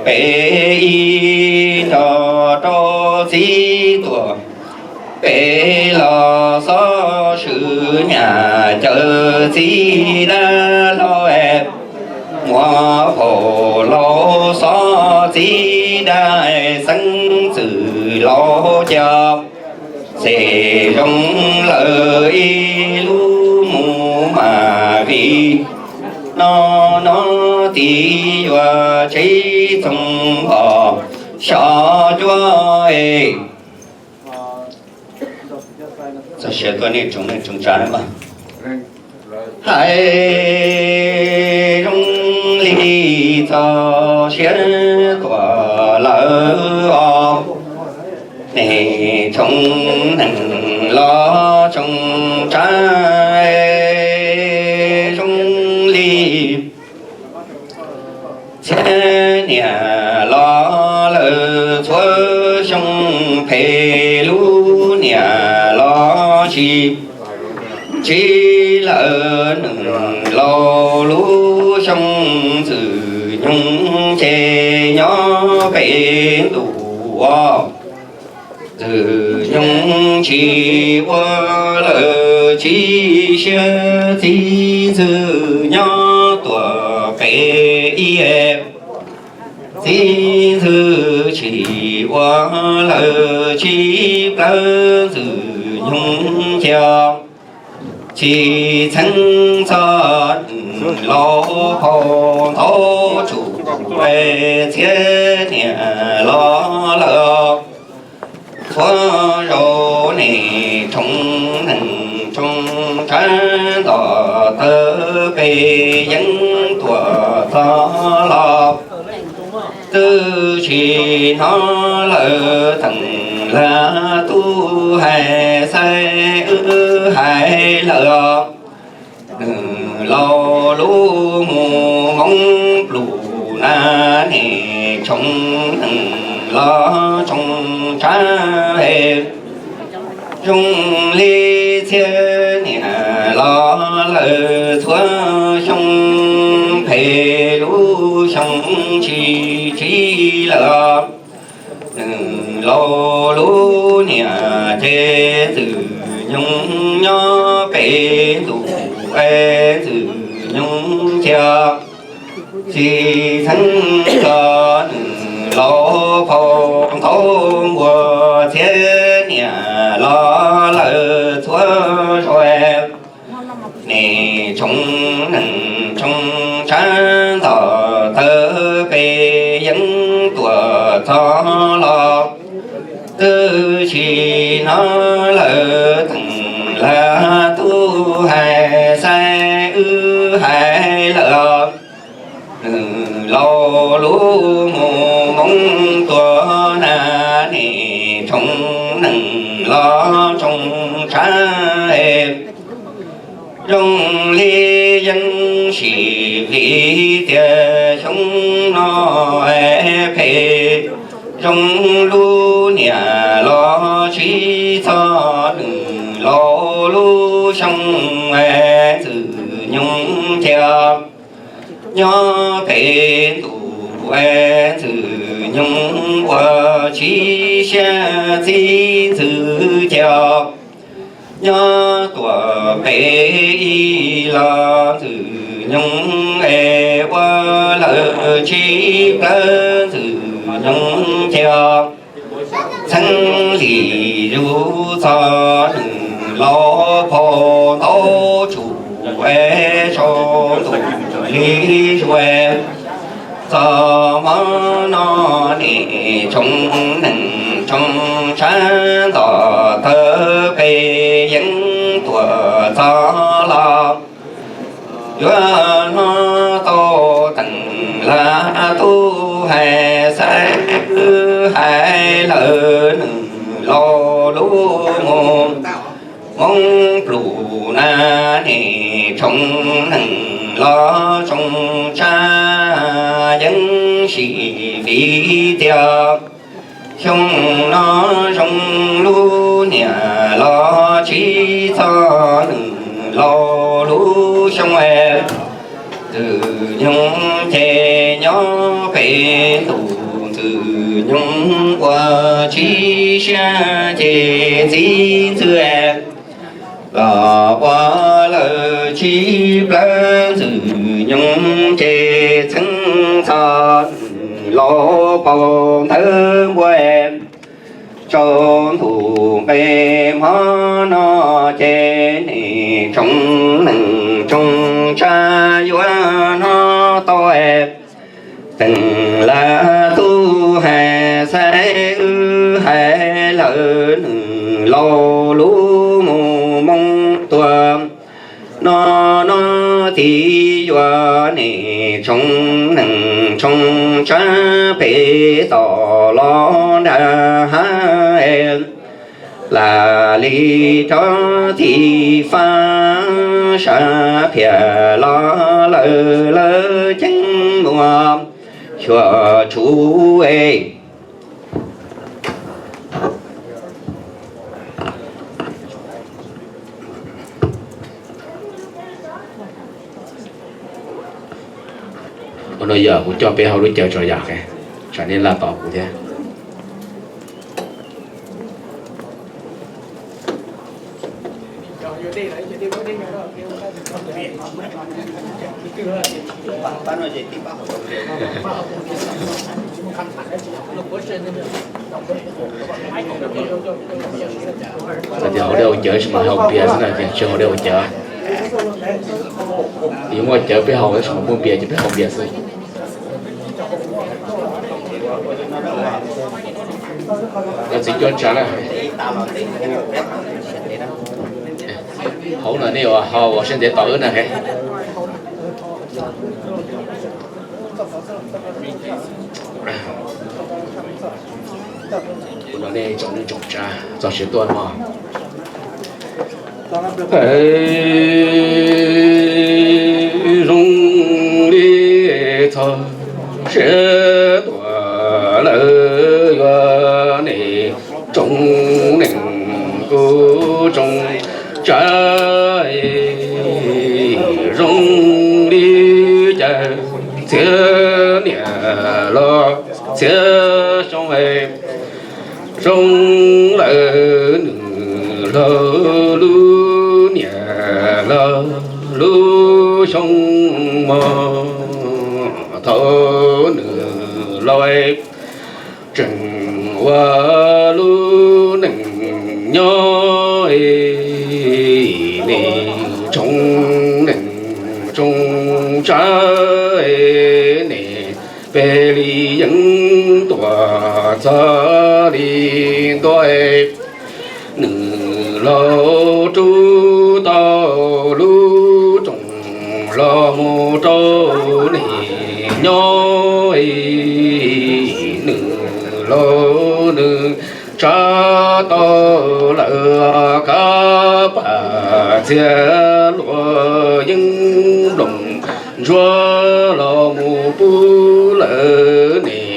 pem ib nrog rau txiv tuam, pem los xob swm niam cawm txiv dab laug, muam phaum laus xob txiv dab, xeeb ntxwv laus cov, xeem zoo lawm ib lub mus mas vim no no txiv yuav tseb txoov os, xyov cuab es. Txog siav tuaj nej tsoom neej tsoom tsav, hais zoo li txog siav tuaj lawm os, nej tsoom neeg los tsoom tsav, zoo li txhiab niam los lawm txhua xyoo, phem lub niam los tsis tsim lawm nws laus lub xyoo, ntxwg nyoog ces nyob pem ntuj ua. Ntxwg nyoog tsis ua lawm tsib siab, txiv ntxwg nyob tuaj pem ib, txiv ntxwg tsis ua lawm tsib plawg, ntxwg nyoog cia tsis txheeb txog laus phau ntau tsuj txiab niam los lawm. Txhua zaus nej tsoom neeg tsoom tsav nto tawv peb yeej tuaj txog los, twb tsis hnov lawm teem lam tub hais xaib wb hais lawm. Nws laus lub mus hmoov pluj na, nej tsoom neeg los tsoom tsav, zoo li txhiab niam los lawm txhua xyoo, phem lub xyoo tsis tsim lawm. Nws laus lub niam ces ntxwg nyoog nyob pem ntuj, ntxwg nyoog cia tsis txheeb txog nws laus phau ntau npua, txhiab niam los lawm txhua zaus. Nej tsoom neeg tsoom tsav nto tawv peb yeej tuaj txog los, twb tsis hnov lawm teem lam tub hais xaib wb hais lawm. Nws laus lub mus hmoov tuaj na, nej tsoom neeg los tsoom tsav, zoo li yeej sim vim tias xyoo no phem zoo lub niam los tsis txog nws laus lub xyoo, ntxwg nyoog cia nyob pem ntuj, ntxwg nyoog ua tsis siab txiv ntxwg cia nyob tuaj pem ib los, ntxwg nyoog es ua lawm tsib plawg, ntxwg nyoog cia txheeb lim zus txog nws laus phau ntau tsuj es sau ntuj li zuav. Txog hmo no nej tsoom neeg tsoom tsav nto tawv peb yeej tuaj txog los, yuav hnov tau teem lam tub hais xaib wb hais lawm. Nws laus lub mus hmoov pluj na, nej tsoom neeg los tsoom tsav, yeej sim vim tias xyoo no zoo lub niam los tsis txog nws laus lub xyoo, ntxwg nyoog ces nyob pem Tus ntxwg nyoog ua tshib siab ces txiv ntxwg los ua lawm tshib plawg ntxwg nyoog ces txheeb txhos laus paus ntawv npua. Tsaus ntuj nqe hmo no ces nej tsoom neej tsoom tsav yuav hnov tau. Teem lawv tub hais xaiv wb hais lawv nws laus lub mus moo tuaj. No no txiv yuav nej tsoom neej tsoom tsav pem tom los nram hav, lam li rov txhim faj sab phiaj los lawm lawv ceeb muaj xyuam tshuv es. Ua no yog kuv coj peb hauv lub cawv tso yom, tsam nej laj tos kuv thiab. Hauv dej hauv cawv tsis mas haus npias xwb na, tsis haus dej haus cawv. Yuav muaj cawv peb haus, tab sis mas muaj npias ces peb haus npias xwb. Txiv cuab tsav na. Hauv no nej ua ho ua siab ntev tos wb na he. Kuv no nej tsoom neej tsoom tsav txog siav tuaj no. Zoo li txog siav tuaj lawm yuav nej tsoom neej kuv tsoom tsav. Zoo li cas txhiab niam los txhiab xyoo, zoo lawm nws laug lub niam laug lub xyoo mog. Thaum nws laus tseem ua lub neej nyob, nej tsoom neej tsoom tsav, nej peb li yeej tuaj txog li ntua. Nws laug rub tau lub rooj los mus rau nej nyob. Nws laug nws tsa tau lawm kab pam txiag luas yeeb nploos ntsuab los mus pub lawm nej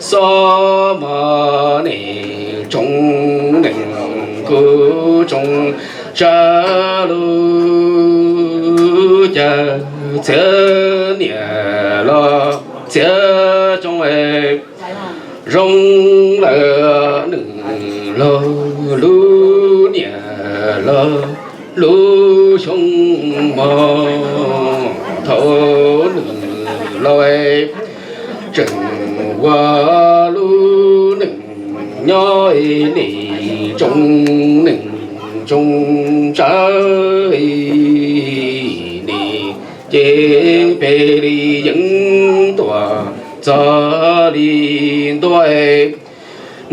xob mog. Nej tsoom neej kuv tsoom tsav, lub caij txhiab niam los txhiab xyoo, zoo lawm nws laug lub niam laug lub xyoo mog. Thaum nws laus tseem ua lub neej nyob, nej tsoom neej tsoom tsav, nej ces peb li yeej tuaj txog li ntua.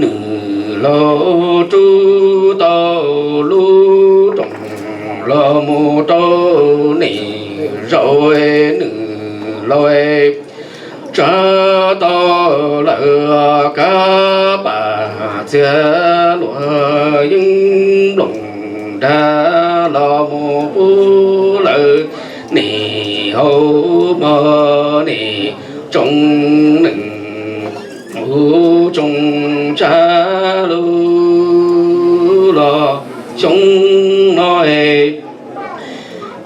Nws laug rub tau lub rooj los mus rau nej zaum, nws laug tsa tau lawm kab pam txiag luas yeeb nploos nrag los mus pub lawm nej hauv mog. Nej tsoom neej kuv tsoom tsav, lub los xyoo no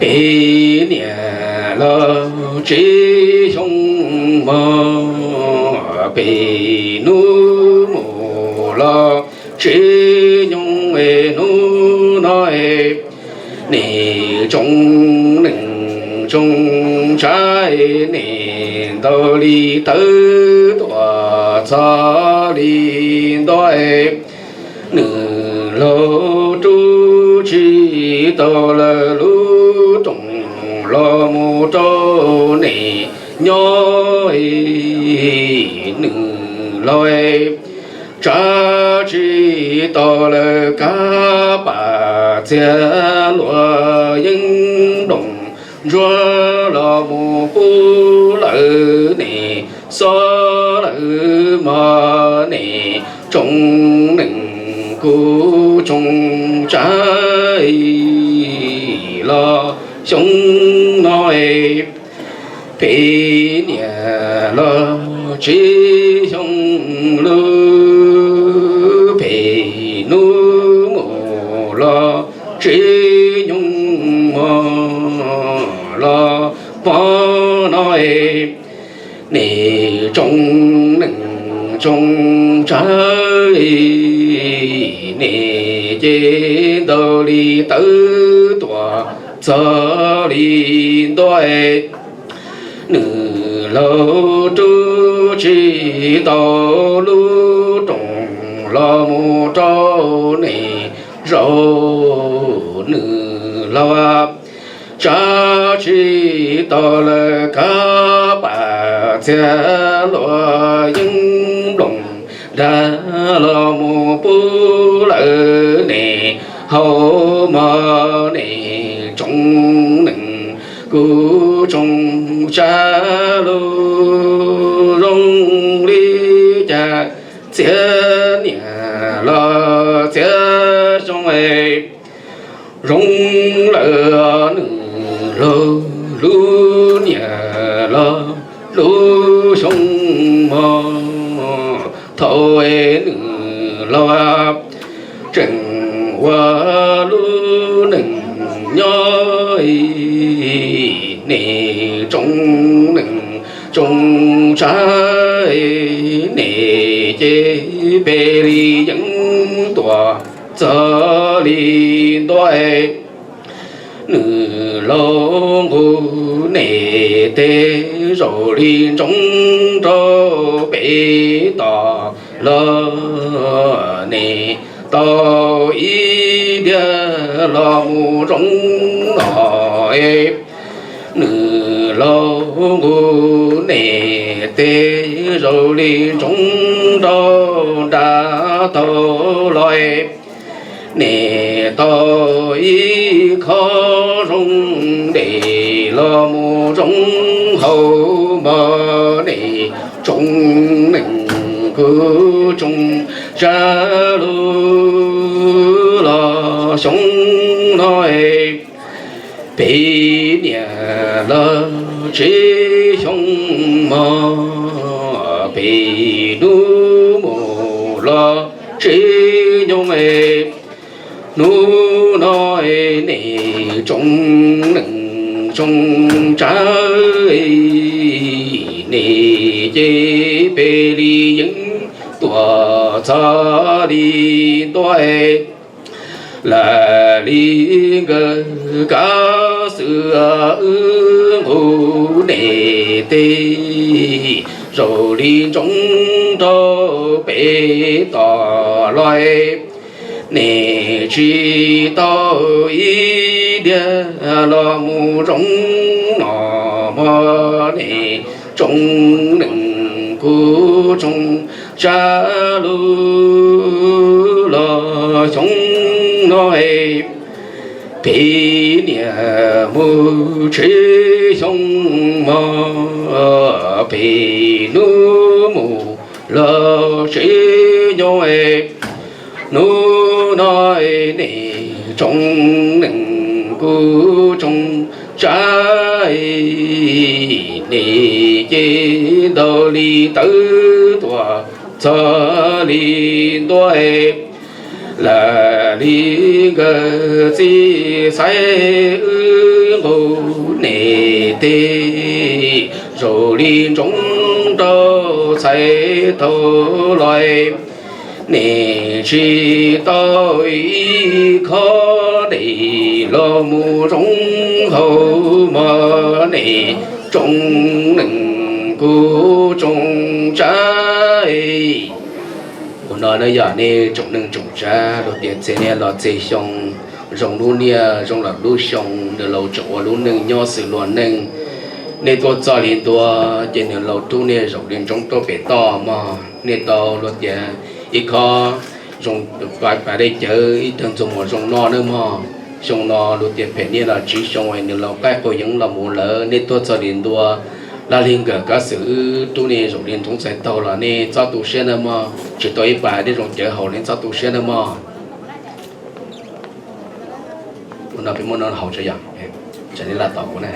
peb niam los tsib xyoo mog. pem hnub mus los tsis nyoog hnub no, nim tsoom neeg tsoom tsav nim ntaus li tawv tuaj txog li ntua, nws laug rub tsis tau lawv lub rooj los mus rau nim nyob, nws laug tsav tsis tau lawv kab pam txiag luam yeeb nploos ntsuab los mus pub lawv nim xob lawv mog nim tsoom neeg kuv tsoom tsav los xyoo no, pem niam los tsis xyoo lub, pem hnub mus los tsis nyoog mog los hmo no, nim tsoom neeg tsoom tsav nim ces ntaus li tawv tuaj txog li ntua, nws laug rub tsis tau lub rooj los mus rau nim zaus, nws laug tsav tsis tau lawv kab pam txiag luam yeeb nploos dag los mus pub lawv nim haus mog nim tsoom neeg kuv tsoom tsav lub zoo li cas txiav niam los txiav xyoo, zoo lawm nws laug lub niam los lub xyoo mog thaum nws laug tseem ua lub neej nyob, nim tsoom neeg tsoom tsav nim ces pem li yeeb tuaj txog li ntua, nws laug nqus nim teb zaum li ntsoov rau pem toj los nim tau ib diav los mus zoo no, nws laug nqus nim teb zaum li ntsoov rau nram tog los, nim tau ib khob zoo dej los mus zoo haus mog nim tsoom neeg kuv tsoom tsav lub los xyoo no, pem niam los tsis xyoo mog pem hnub mus los tsis nyoog, hnub no nim tsoom neeg tsoom tsav nim ces pem li yeeb tuaj txog li ntua, lam li nkawd kav xwm wb nqus nim teb zaum li ntsoov rau pem toj los, nim tsis tau ib diav los mus zoo no mog nim tsoom neeg kuv tsoom tsav lub los xyoo no, pem niam mus tsis xyoo mog pem hnub mus los tsis nyoog, hnub no nim tsoom neeg kuv tsoom tsav nim ces ntaus li tawv tuaj txog li ntua, lam li nkawd txiv xaiv wb nqus nim teb zaum li ntsoov rau txhais tau los, nej tsis tau ib khob dej los mus zoo hauv mog nej tsoom neej kuv tsoom tsav. Ua no na yog nej tsoom neej tsoom tsav luag tias txhia niaj los txhia xyoo, zoo lub niaj zoo los lub xyoo, nws laus tseem ua lub neej nyob xws luag neej. Nej tuaj txog li ntua ces nws laus rub nej zaum li ntsoov tuaj pem toj mog. Nej tau luag tias ib khob zoo, pas dej cawv ib tag ntxuag mus zoo noj nawb mog. Xyoo no luag tias phem niaj los tsib xyoo es nws laus qaij quas yeeb los mus lawm. Nej tuaj txog li ntua, laj lig nkawm kab xwm wb rub nej zaum li ntsoov txhais taug los nej txhob tu siab nawb mog. Tsis tau ib pas dej zoo cawv haus nej txhob tu siab nawb mog. Ua no peb muab no haus tso yog, tsam nej laj tos kuv na.